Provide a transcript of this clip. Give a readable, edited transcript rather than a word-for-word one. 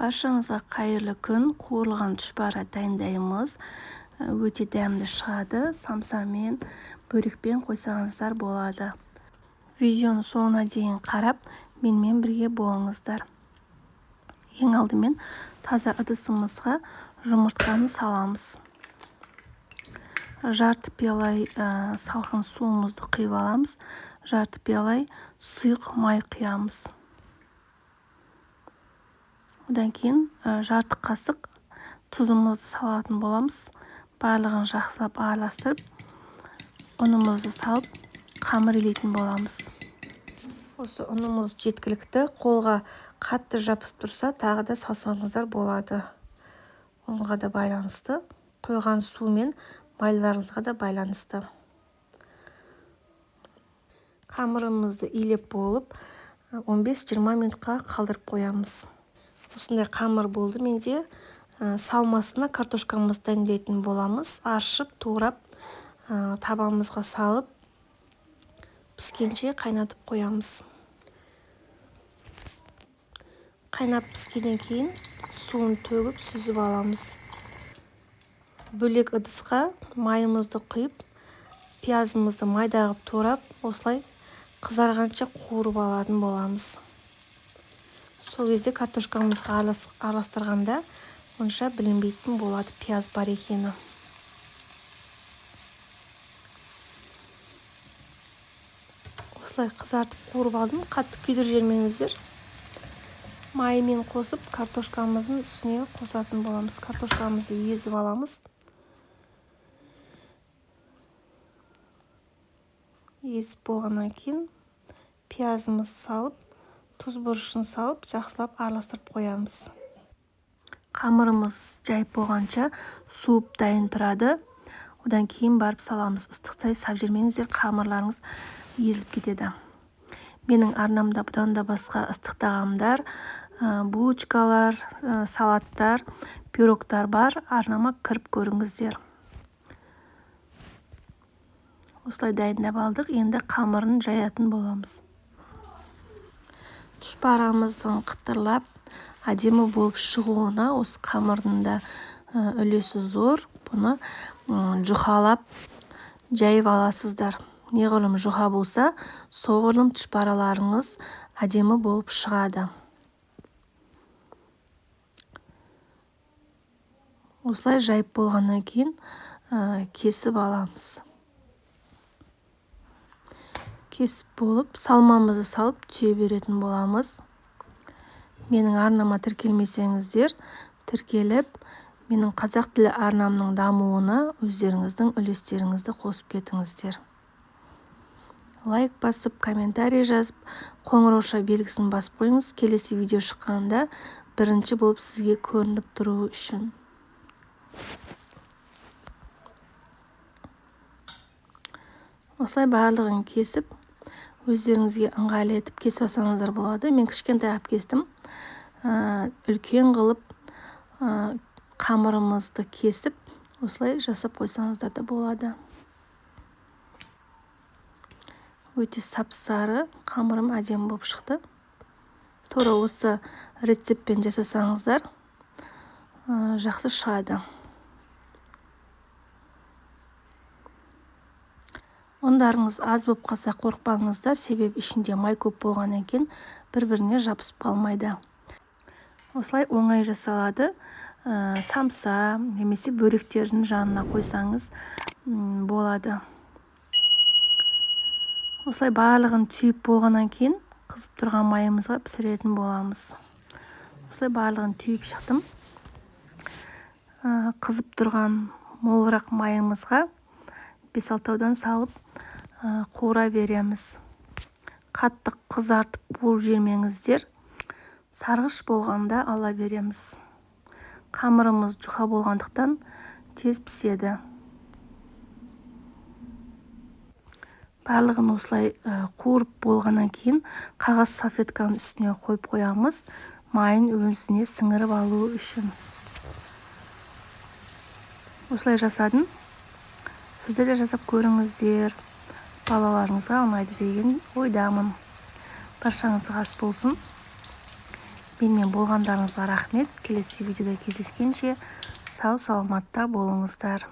Баршаңызға қайырлы күн. Қуырылған тұшпара дайындаймыз. Өте дәмді шығады. Самсамен, бөрекпен қойсаңыздар болады. Видеоның соңына дейін қарап, менімен бірге болыңыздар. Ең алдымен таза ыдысымызға жұмыртқаны саламыз. Жарты пиала салқын суымызды құйып аламыз. Жарты пиала сұйық май құямыз. Одан кейін жарты қасық тұзымызды салатын боламыз. Барлығын жақсылап араластырып, ұнымызды салып, қамыр илейтін боламыз. Осы ұнымыз жеткілікті. Қолға қатты жабысып тұрса, тағы да салсаңыздар болады. Ұнға да байланысты, құйған су мен майларыңызға да байланысты. Қамырымызды илеп болып, 15-20 минутқа қалдырып қоямыз. Осындай қамыр болды менде. Салмасына картошкамызды дайындайтын боламыз. Аршып, турап, табамызға салып, піскенше қайнатып қоямыз. Қайнап піскеннен кейін суын төгіп, сүзіп аламыз. Бөлек ыдысқа майымызды құйып, пиязымызды майда қылып турап, осылай қызарғанша қуырып алатын боламыз. Сол кезде картошкамызға араластырғанда онша білінбейтін болады пияз бар екені. Осылай қызартып қуырып алдым. Қатты күйдіріп жібермеңіздер. Майымен қосып картошкамыздың үстіне қосатын боламыз. Картошкамызды езіп аламыз. Езіп болғаннан кейін пиязымызды салып, тұз бұрышын салып, жақсылап араластырып қоямыз. Қамырымыз жайып болғанша суып дайын тұрады. Одан кейін барып саламыз. Ыстықтай сап жібермеңіздер, қамырларыңыз езіліп кетеді. Менің арнамда бұдан да басқа ыстық тағамдар, булочкалар, салаттар, пирогтар бар. Арнама кіріп көріңіздер. Осылай дайындап алдық. Енді қамырын жаятын боламыз. Тұшпарамыздың қытырлап әдемі болып шығуына осы қамырдың да үлесі зор. Бұны жұқалап жайып аласыздар. Неғұрлым жұқа болса, соғұрлым тұшпараларыңыз әдемі болып шығады. Осылай жайып болғаннан кейін кесіп аламыз. Кесіп болып, салмамызды салып түйе беретін боламыз. Менің арнама тіркелмесеңіздер, тіркеліп, менің қазақ тілі арнамның дамуына өздеріңіздің үлестеріңізді қосып кетіңіздер. Лайк басып, комментарий жазып, қоңырауша белгісін басып қойыңыз. Келесі видео шыққанда бірінші болып сізге көрініп тұруы үшін. Осылай барлығын кесіп, өздеріңізге ыңғайлы етіп кесіп алсаңыздар болады. Мен кішкентай қылып кестім. Үлкен қылып, қамырымызды кесіп, осылай жасап қойсаңыздар да болады. Өте сап-сары қамырым әдемі болып шықты. Тура осы рецептпен жасасаңыздар, жақсы шығады. Ұндарыңыз аз болып қалса қорықпаңыздар, себебі ішінде май көп болғаннан кейін бір-біріне жабысып қалмайды. Осылай оңай жасалады. Самса немесе бөректердің жанына қойсаңыз, болады. Осылай барлығын түйіп болғаннан кейін қызып тұрған майымызға пісіретін боламыз. Осылай барлығын түйіп шықтым. Қызып тұрған молырақ майымызға бес-алтаудан салып, қуыра береміз. Қатты қызартып қуырып жібермеңіздер. Сарғыш болғанда ала береміз. Қамырымыз жұқа болғандықтан тез піседі. Барлығын осылай қуырып болғаннан кейін қағаз салфетканың үстіне қойып қоямыз, майын өзіне сіңіріп алуы үшін. Осылай жасадым. Сіздер де жасап көріңіздер. Балаларыңызға ұнайды деген ойдамын. Баршаңызға ас болсын. Менімен болғандарыңызға рахмет. Келесі видеода кездескенше сау саламатта болыңыздар.